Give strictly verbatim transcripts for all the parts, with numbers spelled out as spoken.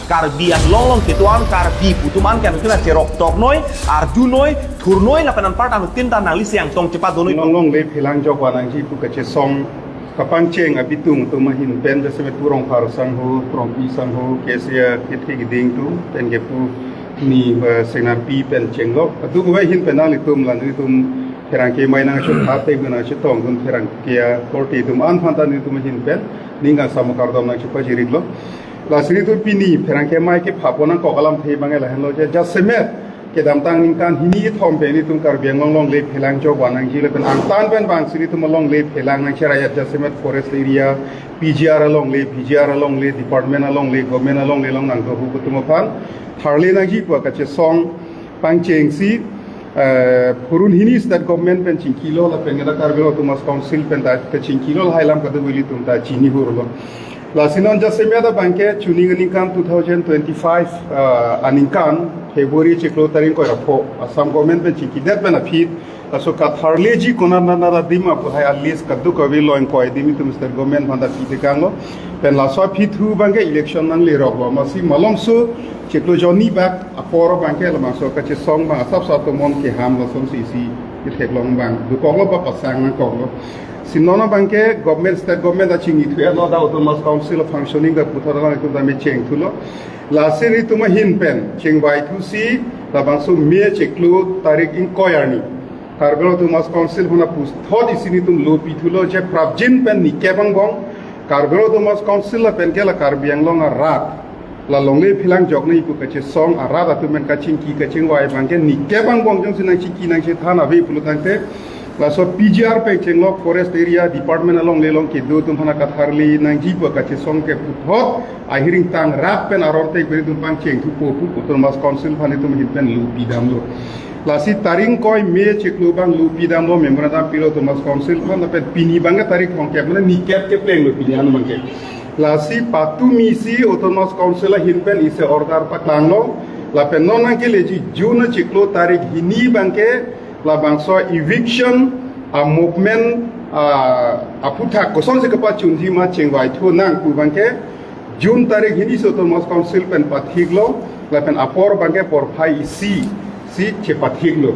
Karbi Anglong along kedo-an Karbi pu atum an ke anuttin ta cherok tok noi, arju noi, thur noi, lapen anparta anuttin ta nangli siang tong chepadon noi. Longle phelang jok vanangji pu kachesong kapangcheng abitung atum ahin pen, jasemet pu Rongphar sangho, Rongpi sangho, K S A kethe keding atum pen ke pu ni, eh, Senarpi pen chenglok. Atu kuvai ahin pen nanglitum la nelitum pherangke amei nangchethap te nangchetong atum pherangke akorte atum an aphan ta nelitum ahin pen ning kangsam kardom nangchepajiriklo. Lasi nelitum pini pherangke amei kepha pon nangkok alamthe abang lahenlo je, jasemet kedamtang ningkan hini kethom pen nelitum Karbi Anglong longle phelang jok vanangji lapen angtan pen bang si nelitum longle phelang nangcherayat jasemet forest area, P G R alongle, P G R alongle, department alongle, government alongle along nangdohu atum aphan tharle nangji pu kachesong pangchengsi, eh, phurun hini state government pen chingkilo lapen kata Karbi Anglong Autonomous Council pen ta kachingkilo, lahai alam kadokave ilitum ta chini hurlo. Lasi non jasemet abang ke chuning aningkan two thousand twenty-five, eh, aningkan February chiklo tarik ingkoi ra pho Assam government pen chingkidet pen aphi laso katharleji konat konat adim apu hai a-list kadokave lo ingkoi adim itum state government aphan ta pitekanglo. Pen laso aphi thu abang ke election nangleroklo. Amatsi malomso chiklo jonni bak apor abang ke labangso kachesong abang asap sa atomon keham lasonsi isi ketheklong abang dokoklo ba pasang nangkoklo. Si non abang ke government, state government ta chingki thu-etlo, ta Autonomous Council functioning ta puthot alanglitum ta mecheng thulo. Lasi nelitum ahin pen chingvai thusi labangso May chiklo tarik ingkoi arni Karbi Anglong Autonomous Council aphan puthot isi nelitum lo pithulo je prapjin pen nikep angbong Karbi Anglong Autonomous Council lapen ke la Karbi Anglong arat la longle phelang joknoi pu kachesong arat atum pen kachingki kachingvai abang ke nikep angbong jongsi nangchingki nangchethan ave pulo tangte laso P G R pen chenglok forest area department alongle along kedo atum aphan katharle nangji pu kachesong ke puthot ahiring tang rat pen aron te pen itum pangcheng thupo pu Autonomous Council aphan itum ahin pen lo pidamlo. Lasi tarik ingkoi May chiklo abang lo pidamlo, memorandum pilo Autonomous Council aphan, lapen pini abang ke tarik thomkep mane nikep keplenglo pini an abang ke. Lasi patumi si Autonomous Council ahin pen isi order paklanglo. Lapen non nangkeleji June chiklo tarik hini abang ke labangso eviction a-movement, ah, aphuthak kosonsi kapachunji ma chingvai thu nang pu abang ke June tarik hini si Autonomous Council pen pathiklo, lapen apor abang ke porphai isi si chepathiklo.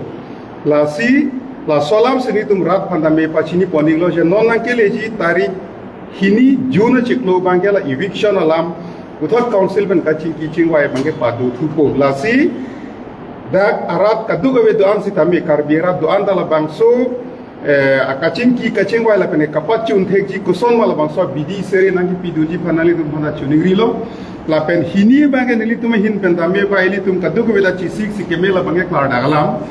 Lasi laso alam si nelitum rat aphan tame pachini pon-iklo je non nangkeleji tarik hini June chiklo abang ke la eviction alam puthot council pen kachingki chingvai abang ke pado thupo. Lasi dak arat kadokave do-an sitame, Karbi arat do-an ta labangso, eh, akachingki kachingvai lapen kapachun thekji koson ma labangso abidi sere nangkipidunji aphan nanglitum aphan ta chiningrilo. Lapen hini abang ke nelitum ahin pen tame ba ilitum kadokave ta chesik si keme labang ke klardak alam.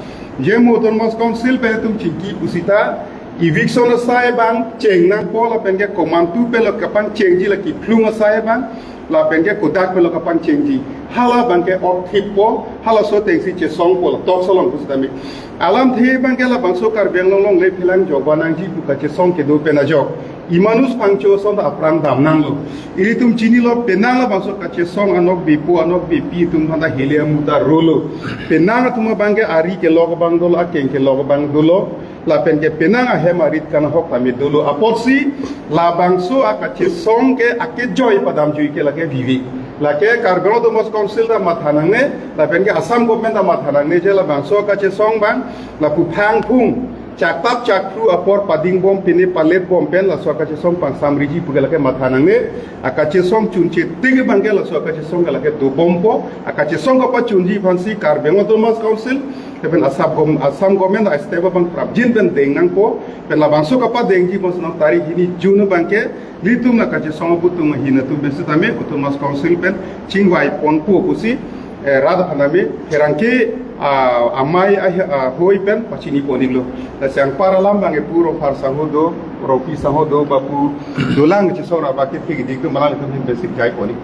Je mo Autonomous Council pen itum chingki pusita eviction asai abang cheng nangpo lapen ke komantu pen lo kapangchengji, la kephlung asai abang lapen ke kodak pen lo kapangchengji, hala abang ke ok thippo, halaso atengsi chesongpo, la toksolong pusitame. Alamthe abang ke labangso Karbi Anglong longle phelang jok vanangji pu kachesong kedo pen ajok Emmanuel Phangcho ason ta aphrang damnanglo. Ilitum chinilo, penang labangso kachesong anokbepo anokbepi atum aphan ta hele amu ta rolo. Penang atum abang ke ari kelok abang dolo, akeng kelok abang dolo. Lapen ke penang ahem arit kanahok tame dolo apotsi labangso akachesong ke akejoi padamjui ke lake vivi. Lake Karbi Anglong Autonomous Council ta matha nangne, lapen ke Assam government ta matha nangne je labangso akachesong abang lapu phangphung chaktap chakru apor padingbom pine paletbom pen laso akachesong pangsamriji pu ke lake matha nangne. Akachesong chunche tik abang ke laso akachesong ke lake dobompo. Akachesong kapachunji aphansi Karbi Anglong Autonomous Council lapen Assam gom-, Assam government a-step abang prapjin pen deng nangpo. Pen labangso kapadengji abang si non tarik hini June abang ke nelitum la kachesong abutung ahin atum pen sitame Autonomous Council pen chingvai ponpo pusi, eh, rat aphan tame pherangke, ah, amei, ah, ah, hoi pen pachini pon-iklo. Lasi anpar alam abang ke pu Rongphar sangho do, Rongpi sangho do, ba pu dolang chesong ra ba kethe kedik do, malang itum ahin pen sik jai pon-ik.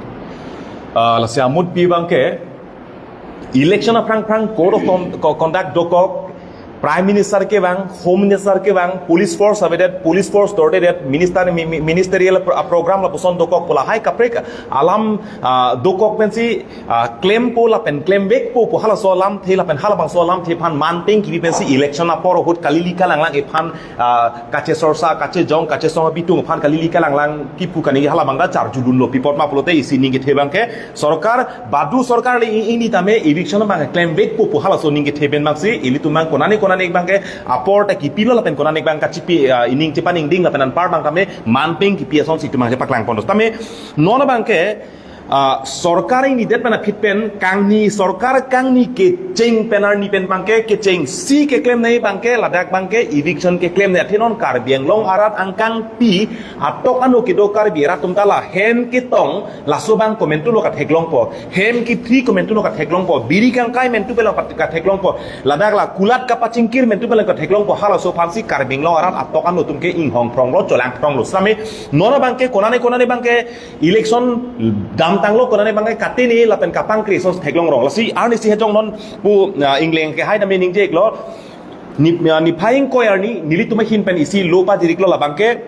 Ah, lasi amutpi abang ke election aphrang phrang code of con-, co-, conduct dokok, Prime Minister kevang, Home Minister kevang, police force avedet, police force dordedet, minister mi- mi- ministerial pro- program lapuson dokok pu lahai kaprek alam ah, dokok pensi ah, klempo lapen klemvekpo pu halaso alamthe lapen halabangso alamthe aphan manpeng kipi pensi election apor ahut kalili kalanglang ephan ah, kachesorsa, kachejong, kachesong abitung aphan kalili kalanglang kipu kaningje halabang ta charjulunlo. Pi apot ma pulote isi ning kethe abangke sorkar, badu sorkar le ing- ingni tame eviction abang klemvekpo pu halaso ning kethe pen abangsi ilitum abang konane konane abangke apor ta kipilo lapen konane abang kachipi ah, ining chepaningding lapen anpar abang tame manpeng kipi asonsi itum abangke paklang pondos. Tame non abangke ah, sorkar ingnidet pen aphi pen kangni sorkar kangni kecheng pen arni pen abangke kechengsi keklem nangji abangke ladak abangke eviction keklem nangji athe non Karbi Anglong arat angkangpi atok ano kedo Karbi arat atum ta la hem ketong laso abang komantulo katheklongpo, hem kithri komantulo katheklongpo, biri kangkai mantu pelo kat- katheklongpo, ladak la kulat kapachingkir mantu pelo katheklongpo, halaso aphansi Karbi Anglong arat atok ano atum ke inghong phronglo, cholang phronglo. Same non abangke konane konane abangke election damtanglo, konane abangke katene lapen kapangkri ason theklong rong. Lasi arnisi hejong non pu ah, ingleng ke hai dam ningje iklo. Ni ah, niphai ingkoi arni nelitum ahin pen isi lo pajiriklo labangke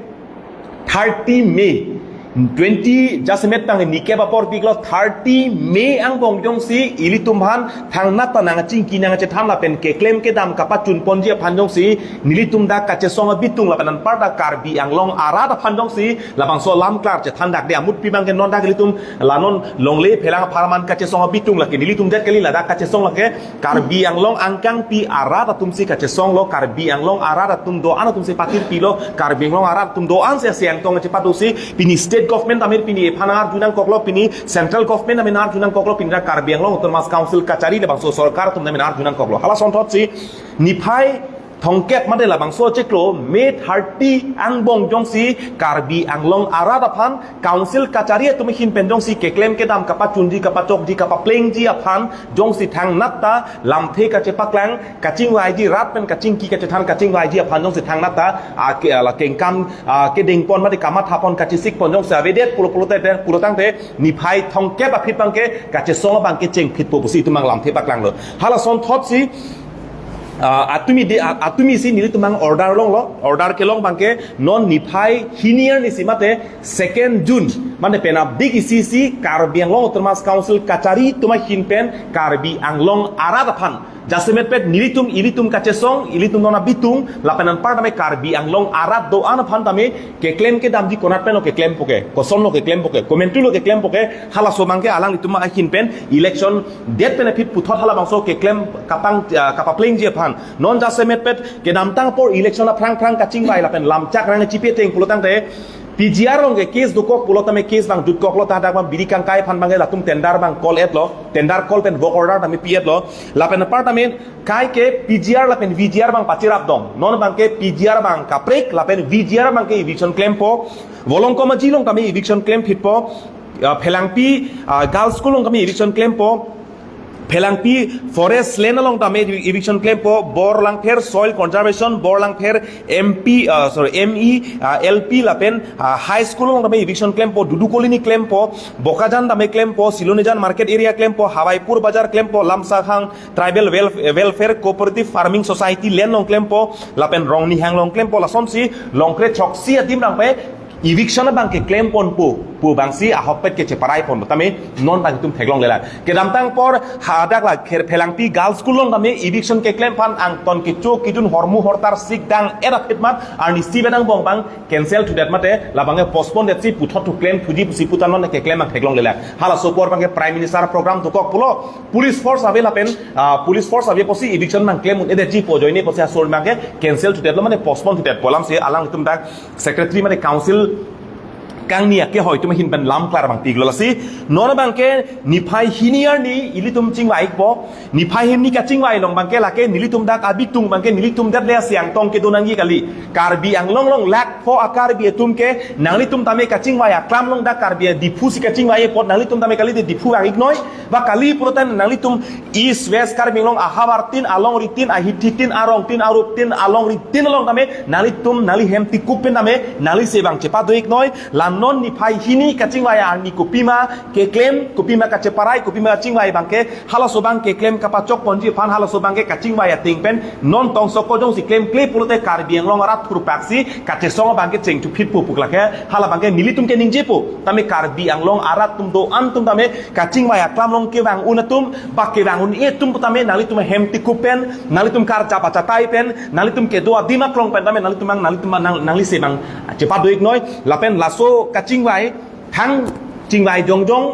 thirty May twenty jasemet tang nikep apor piklo thirty May angbong jongsi ilitum aphan thangnat ta nangchingki nangchethan lapen keklem kedam kapachun ponji aphan jongsi nelitum dak kachesong abitung lapen anpar dak Karbi Anglong arat aphan jongsi labangso lam klar chethan dak de amut pi abangke non dak ilitum la non longle phelang apharman kachesong abitung lake nelitum det kali ladak kachesong lake Karbi Anglong angkangpi arat atumsi kachesonglo, Karbi Anglong arat atum do-an atumsi patirpilo, Karbi Anglong arat atum do-ansi asiang tong chepadosi pini state government tame pini ephan arju nangkoklo, pini central government tame arju nangkoklo, pini dak Karbi Anglong Autonomous Council kachari labangso sorkar atum tame arju nangkoklo. Hala asonthotsi niphai thongkep mate labangso chiklo May thirty angbong jongsi Karbi Anglong arat aphan council kachari atum ahin pen jongsi keklem kedam kapachunji kapachokji kapaplengji aphan jongsi thangnat ta lamthe kachepaklang kachingvaiji rat pen kachingki kachethan kachingvaiji aphan jongsi thangnat ta ah, ke- ah, la kengkam ah, kedengpon mate kamathapon kachesikpon jongsi avedet pulo pulote pulotangte niphai thongkep aphi abangke kachesong abangke chengphitpo pusi itum abang lamthe paklanglo. Hala asonthotsi ah, atumi de ah, atumi si nelitum abang order longlo, order kelong abangke non niphai hini arnisi mate second June mane penap dik isi si Karbi Anglong Autonomous Council kachari atum ahin pen Karbi Anglong arat aphan jasemet pet nelitum ilitum kachesong ilitum non abitung lapen anpar tame Karbi Anglong arat do-an aphan tame keklem kedamji konat penlo keklempo ke, kosonlo keklempo ke, komantulo keklempo ke, halaso abangke alanglitum ahin pen election det pen aphi puthot halabangso keklem kapang ah, kapaplengji aphan non jasemet pet kedamtang apor election aphrang phrang kachingvai lapen lamchak rang chipi ateng pulotangte P G R along ke case dokok pulo tame case abang jutkoklo ta dak abang biri kangkai aphan abangke latum tender abang call etlo, tender call pen work order tame pi etlo, lapen apar tame kaike P G R lapen V G R abang pachirap dong. Non abangke P G R abang kaprek lapen V G R abangke eviction klempo. Volongkom Aji along tame eviction klemphitpo. Ah, Phelangpi ah, Girls School along tame eviction klempo. Phelangpi forest land along tame eviction klempo, Borlangpher soil conservation, Borlangpher M P, ah, sorry, M E, ah, L P lapen ah, high school along tame eviction klempo, Dudu Colony klempo, Bokajan tame klempo, Silonijan market area klempo, Hawaipur bazar klempo, Lamsakhang tribal Wel- welfare cooperative farming society land along klempo, lapen Rongnihang along klempo, lasonsi Longkre Choksi adim rangpe eviction abang keklem ponpo pu abangsi ahokpet kecheparai pon tame non abang itum theklongle lang. Kedamtang apor hadak la kher Phelangpi Girls School along tame eviction keklem aphan angton kecho kejun hormu hortar sik dang et aphi amat arnisi pen angbong abang cancel thudet mate labangke postpone detsi puthot thu klemthuji pusi puta non keklem abang theklongle lang. Halaso apor abangke Prime Minister program dokok pulo police force ave lapen ah, police force ave pusi eviction abang klem un-edetji pu ajoine pusi asor abangke cancel thudetlo mane postpone thudetpo, alamsi alanglitum dak secretary mane council kangni akehoi atum ahin pen lam klar abang tiklo. Lasi non abangke niphai hini arni ilitum chingvaikpo, niphai hini kachingvai along abangke lake nelitum dak abitung abangke nelitum det le asiang tong kedo nangji kali. Karbi Anglong along lakh pho a-Karbi atum ke nanglitum tame kachingvai aklam along dak Karbi Diphu si kachingvai apot nanglitum tame kali de Diphu vang-iknoi ba kali pulote nanglitum East West Karbi Anglong ahavar tin, alongri tin, ahithi tin, arong tin, arup tin, alongri tin along tame nanglitum nangli hem tikup pen tame nangli se abang chepado-iknoi, lan Non niphai hini kachingvai arni kopima keklem, kopima kacheparai, kopima kachingvai abangke, halaso abang keklem kapachok ponji aphan halaso abangke kachingvai ateng pen non tongsoko jongsi klemkle pulote Karbi Anglong arat thurpaksi kachesong abangke chengchuphitpo pu lake, hala abangke nelitum keningjepo. Tame Karbi Anglong arat atum do-an atum tame kachingvai aklam along kevang un atum, ba kevang un-e atum tame nanglitum ahem tikup pen, nanglitum karjap achatai pen, nanglitum kedo adim aklong pen tame nanglitum abang, nanglitum abang, nang, nanglisi abang chepadoi noi. Lapen laso kachingvai, thang chingvai jongjong,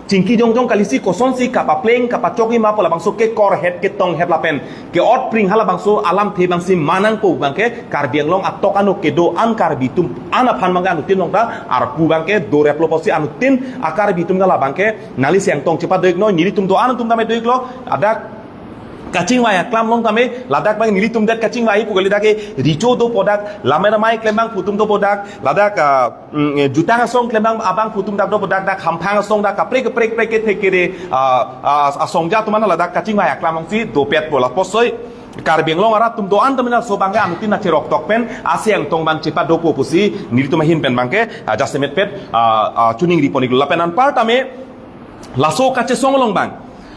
chingki jongjong kalisi kosonsi kapapleng kapachok ima pu labangso kekorhet ketonghet lapen ke-otpring halabangso alamthe abangsi manangpo abangke Karbi Anglong atok ano kedo-an Karbi atum an aphan abangke anuttin along ta arpu abangke doreplo pusi anuttin a-Karbi atum ta labangke nanglisi angtong chepadoi noi, nelitum do-an atum tame doiklo, ladak kachingvai aklam along tame, ladak abang nelitum det kachingvai pu kali, dak ke richo dopo dak, lamai ramai klem abangphu atum dopo dak, ladak, ah, mm, eh, jutang asong klem abang, abangphu atum dak dopo dak, dak hamphang asong dak kaprek kaprek kaprek kethek kere, ah, ah, asongja atum an ladak kachingvai aklam alongsi dopetpo, lapuson Karbi Anglong arat atum do-an tame laso abangke anuttin acheroktok pen ase angtong abang chepadopo pusi nelitum ahin pen abangke, ah, jasemet pet, ah, ah, choningri pon-iklo. Lapen anpar tame laso kachesong along abang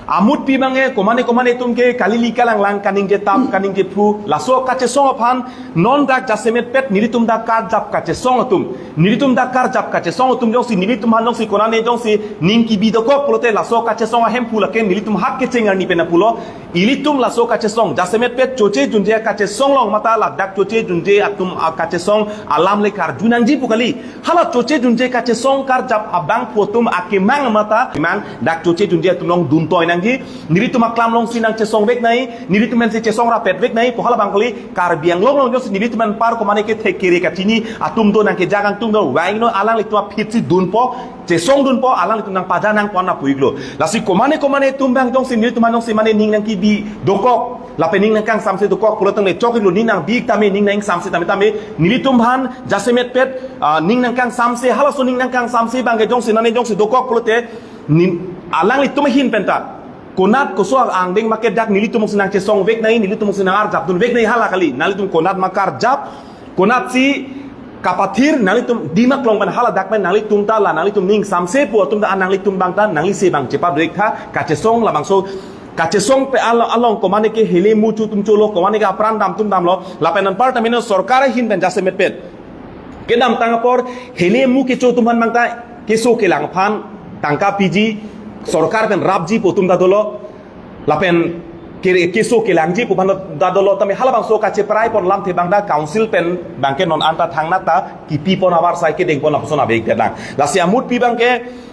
amutpi abangke komane komane atum ke kalili kalanglang kaningje tap kaningje phu, laso kachesong aphan non dak jasemet pet nelitum dak karjap kachesong atum, nelitum dak karjap kachesong atum jongsi nelitum aphan jongsi konane jongsi ning kebi dokok pulote laso kachesong ahemphu lake nelitum hak kecheng arni pen pulo. Ilitum laso kachesong jasemet pet choche junje kachesong along mate ladak choche junje atum akachesong alam le karju nangji pu kali. Hala choche junje kachesong karjap abangphu atum akemang mate kemang, dak choche junje atum along duntoi nangji. Nelitum aklam alongsi nangchesongvek nai, nelitum pensi chesong rapet vek nai pu hala abang kali. Karbi Anglong along jongsi nelitum anpar komane kethek kere kachini atum do, nangkejak angtung do, vangno alanglitum aphitsi dunpo, chesongdunpo, alanglitum nangpaja nangpon na pu-iklo. Lasi komane komane atum abang jongsi nelitum an jongsi mane ning nangkebi dokok lapen ning nangkangsamse dokok pulo tangte chok-iklo, ning nangbi tame, ning nangsamse tame tame nelitum aphan jasemet pet, ah, ning nangkangsamse, halaso ning nangkangsamse abangke jongsi nane jongsi dokok pulote nin, alanglitum ahin penta konat koso angdeng ma ke dak nelitum si nangchesongvek nai, nelitum si nangarjapdunvek nai hala kali. Nanglitum konat ma karjap, konatsi kapathir, nanglitum adim aklong pen hala dak pen nanglitum ta la nanglitum ning samse pu atum ta nanglitum abang ta nanglisi abang chepadoi tha, kachesong labangso kachesong pe al-, along komane ke hele muchu atum cholo, komane ke apran dam atum damlo, lapen anpar tame non sorkar ahin pen jasemet pet kedamtang apor hele mu kecho atum aphan abang ta keso kelang aphan tangka piji, sorkar pen rapji pu atum ta dolo, lapen kere keso kelangji pu aphan ta dolo, tame halabangso kacheparai pon lamthe abang ta council pen abangke non anta thangnat ta kipi pon avarsai kedeng pon lapuson abek detlang. Lasi amutpi abangke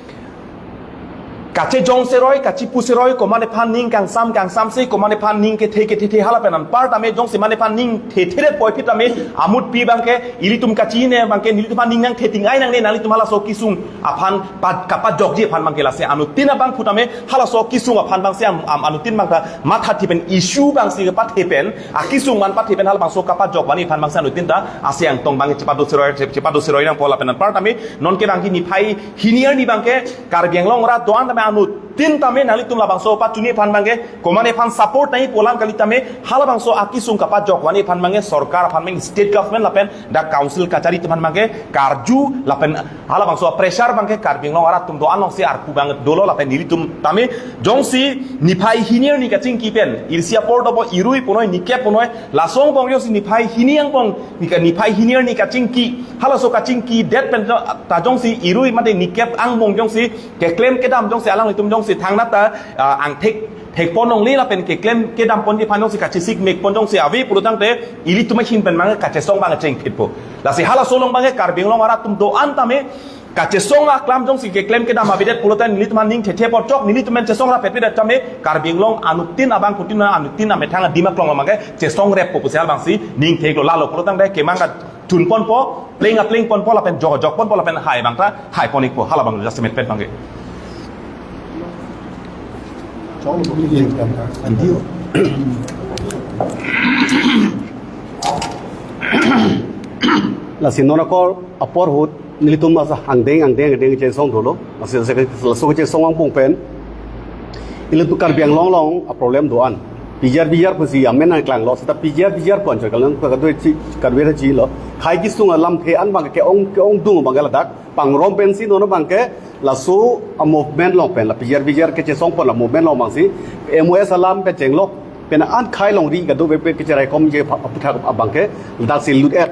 kachejong seroi, kachepu seroi, komane aphan ning kangsam kangsamse, komane aphan ning kethe kethethe hala pen anpar tame jongsi mane aphan ning thethe det puvoiphit tame amutpi abangke ilitum kachine abangke nelitum aphan ning nangthe ting-ai nangne, nanglitum halaso kesung aphan pa-, kapajokji aphan abangke. Lasi anuttin abangphu tame halaso kesung aphan abangsi am, am, anuttin abang ta mathathi pen issue abangsi pathe pen, akesung man pathe pen halabangso kapajok vani aphan abangsi anuttin ta ase angtong abang chepado seroi, chepado seroi nangpo. Lapen anpar tame nonke abangke niphai hini arni abangke Karbi Anglong arat do-an tame anuttin tame nanglitum labangso pachuni aphan abangke komane aphan support nai pu alam kali, tame halabangso akesung kapajok vani aphan abangke sorkar aphan abang, state government lapen dak council kachari atum aphan abangke karju lapen halabangso pressure abangke Karbi Anglong arat atum do-an alongsi arpu abang dolo. Lapen nelitum tame jongsi niphai hini arni kachingki pen, irsi apor dopo irui punoi nikep punoi, laso angbong jongsi niphai hini angbong, nika niphai hini arni kachingki, halaso kachingki det pen jo-, ta jongsi irui mate nikep angbong jongsi keklem kedam jongsi alanglitum jongsi thangnat ta, ah, angthek thek pon longle lapen keklem kedam ponji aphan jongsi kachesik mek pon jongsi ave pulo tangte ilitum ahin pen abang kachesong abang chengphitpo. Lasi halaso along abangke Karbi Anglong arat atum do-an tame kachesong aklam jongsi keklem kedam avedet pulote nelitum aphan ning thethe apor chok, nelitum pen chesong rapet pedet tame Karbi Anglong anuttin abangphutin anuttin amethang adim aklong abangke chesong reppo pusi halabangsi ning theklo. Lalo pulo tangte kemang kachun ponpo, pleng apleng ponpo lapen jok jok ponpo lapen hai abang ta hai pon-ikpo, hala abang jasemet pet abangke. Lasi non akor apor ahut nelitum masa angdeng angdeng angdeng chesong dolo. Lasi, lasi, laso chesong angbong pen ilitum Karbi Anglong along a-problem do-an. P G R V G R pusi amen nangklanglo, seta P G R V G R pu anchot kalang, kadokave chi, kadokave chilo. Khei kesung alamthe an abangke ong, ke-ongdung abangke ladak pangrum pensi non abangke laso a-movement along pen, la P G R V G R kechesongpon a-movement along abangsi M O S alam pen chenglok pen an khei longri kadokave pen kecheraikomji aphuthak abangke ladak si lut-et.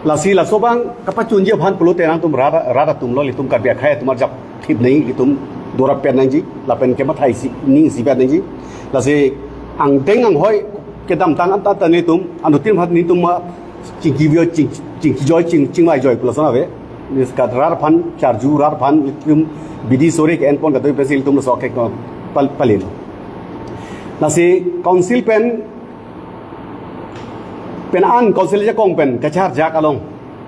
Lasi laso abang kapachunji aphan pulote nangtum rat, rat atumlo, ilitum Karbi akhei atum arjap thip nangji, ilitum dora pet nangji, lapen kematha isi, ning isi pet nangji. Lasi angdeng anghoi kedamtang anta anta nelitum, anuttin aphan nelitum ma chingki vio, ching, chingki joi, ching, chingvai joi pu lason ave. Nis kat rat aphan charju, rat aphan ilitum bidi sore ke-enpon kadokave pensi ilitum laso kek pal-, palilo. Lasi council pen, pen an council ajakong pen kacharjak along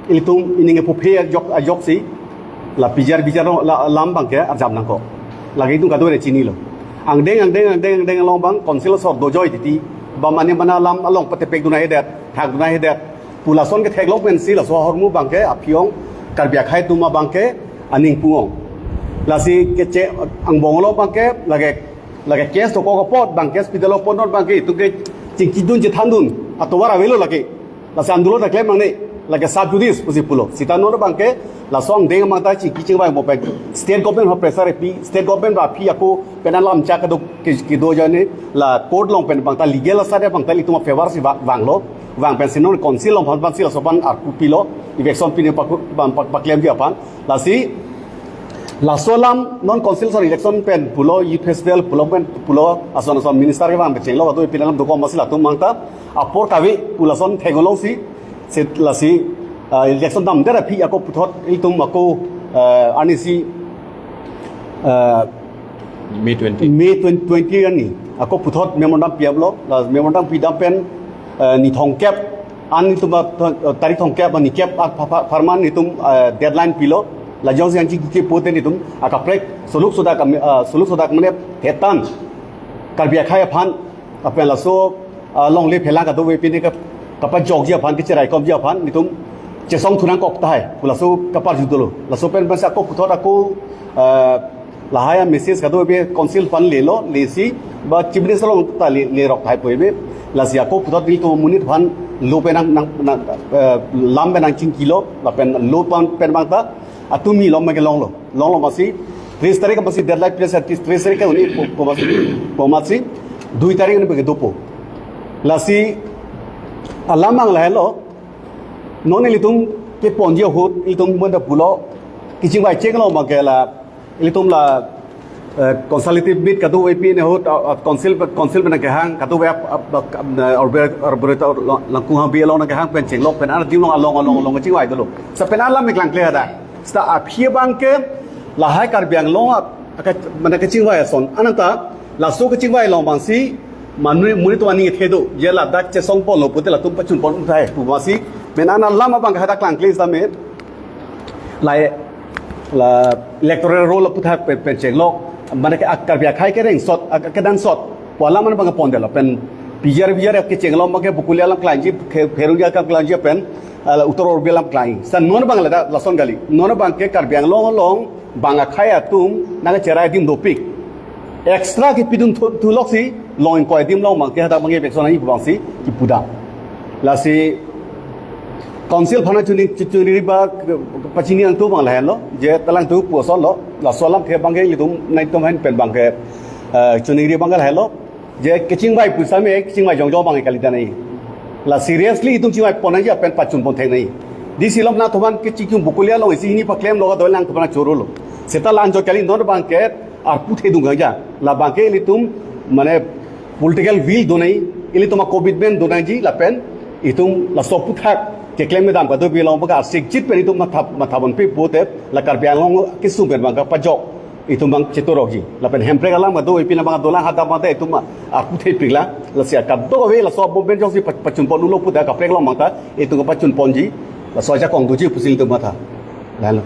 ilitum ining epuphe ajok, ajoksi la P G R V G R la alam abangke arjap nangkok. Lake itum kadokave chinilo. Angdeng, angdeng, angdeng, angdeng along abang council asor dojoi titi. Ba mane mana alam along patepekdun ahedet, thakdun ahedet pu lason ketheklong pensi laso ahormu abangke aphi-ong Karbi akhei atum abangke aning pu-ong. Lasi keche angbong along abangke lake, lake case dokok apot, bang case pidalo apot non abangke itum ke chingkidun chethandun atovar avelo lake. Lasi andolon keklem nangne, lake sub judice pusi pulo. Seta non abangke laso angdeng amang ta chingki chingvai mo pen state government aphan pressure epi, state government aphi ako pen alam chak kedo, ke, kedo jane la court along pen abang ta legal asar abang ta ilitum a-favor si va-, vanglo, vang pensi non council along aphan si laso aphan arpu pilo, eviction pine pak-, bang pak-, paklemji aphan. Lasi laso alam non council asor election pen pulo, youth festival pulo pen pulo, ason ason minister kevang pen chenglo, kadokave pine alam dokok amatsi latum amang ta apor kave pu lason theklongsi, se lasi, ah, election damdet aphi ako puthot ilitum ako, ah, arnisi, ah, May twenty. May twenty, twenty arni ako puthot memorandum pi aplo, la memorandum pidam pen, ah, ni thomkep an nelitum, ah, tarik thomkep, ah, nikep, ah, pha-, pha-, apharman nelitum, ah, deadline pilo. La jongsi anchi kiki pote nelitum akaprek suluk sudak am-, ah, suluk sudak mane thetan Karbi akhei aphan, apen laso, ah, longle phelang kadokave pine ka, kapajokji aphan, kecheraikomji aphan nelitum chesong thu nangkok tahai pu laso kaparju dolo. Laso pen pensi ako puthot ako, ah, lahai a-message kadokave council aphan lelo, lesi ba chief minister along ta le, lerok tahai pu ave. Lasi ako puthot nelitum monit aphan law pen nang, nang, nang, eh, lam pen nangchingkilo, lapen law pen, pen abang ta atumi along abangke longlo. Longlo amatsi tris tarik amatsi deadline pilo, tris, tris tarik ke un-e pu, pu amatsi, pu amatsi dui tarik un-e abangke dopo. Lasi alam abang lahelo, non ilitum keponji ahut ilitum manda pulo kechingvai chenglo abangke la ilitum la, eh, consultative meet kadokave pine ahut, ah, ah, council, council pen nangkehang, kadokave ap-, ap-, ap-, eh, arbor-, arboretor along, langkung hangbi along nangkehang pen chenglok pen an adim along along along along chingvai dolo. Sa pen alam keklangkle hadak. Seta aphi abangke lahai Karbi Anglong ap-, aka, mane kechingvai ason. Ananta laso kechingvai along abangsi manu monit atum aning ethe do, je ladak chesongponlo pute latum pachunpon uthai pu amatsi pen an alam abangke hadak klangkle seta me. Lahai la electoral roll aphuthak pen, pen chenglok, mane ke ak-, Karbi akhei kerengsot, ak-, kedansot pu alam an abangke pondetlo, pen P G R V G R kecheng along abangke Bokolia alam klangji, ke Pherangke alam klangji pen, ah, la Uttar Karbi alam klangji. Sa non abang ladak lason kali. Non abangke Karbi Anglong along bang akhei atum nangcherai adim dopik. Extra kepidun thu, thuloksi long ingkoi adim along abangke hadak abangke election ahi pu abangsi kipudam. Lasi council aphan chini, chi-, chiningri ba pachini angtu abang lahenlo, je ta alangtum pu asonlo, laso alamthe abangke ilitum nangtum ahin pen abangke, eh, chiningri abangke lahenlo, je kechingvai pu same kechingvai jongjong abang kali ta nai. La seriously itum chingvaipon nangji lapen pachunpon thek nai. Disi along nangtum aphan kechingki Bokolia along isi hini paklemlo kadokave nangtum aphan chorolo. Seta la anchot kali, non abangke arpu thedung kangja. La abangke ilitum mane political will do nai, ilitum a-commitment do nangji lapen itum laso aphuthak keklem kedam kadokave along abangke asikchit pen itum matha, matha ponpe pute la Karbi Anglong kesung pen abangke pajok itum abang chetorokji. Lapen hemprek alam kadokave pine abang dolang hadak abang te itum arpu thepiklang. Lasi kadokave laso movement jongsi pa-, pachunpon ulo pute kaprek along abang ta itum pachunponji. Laso ajakong doji pusi ilitum matha. Lalo.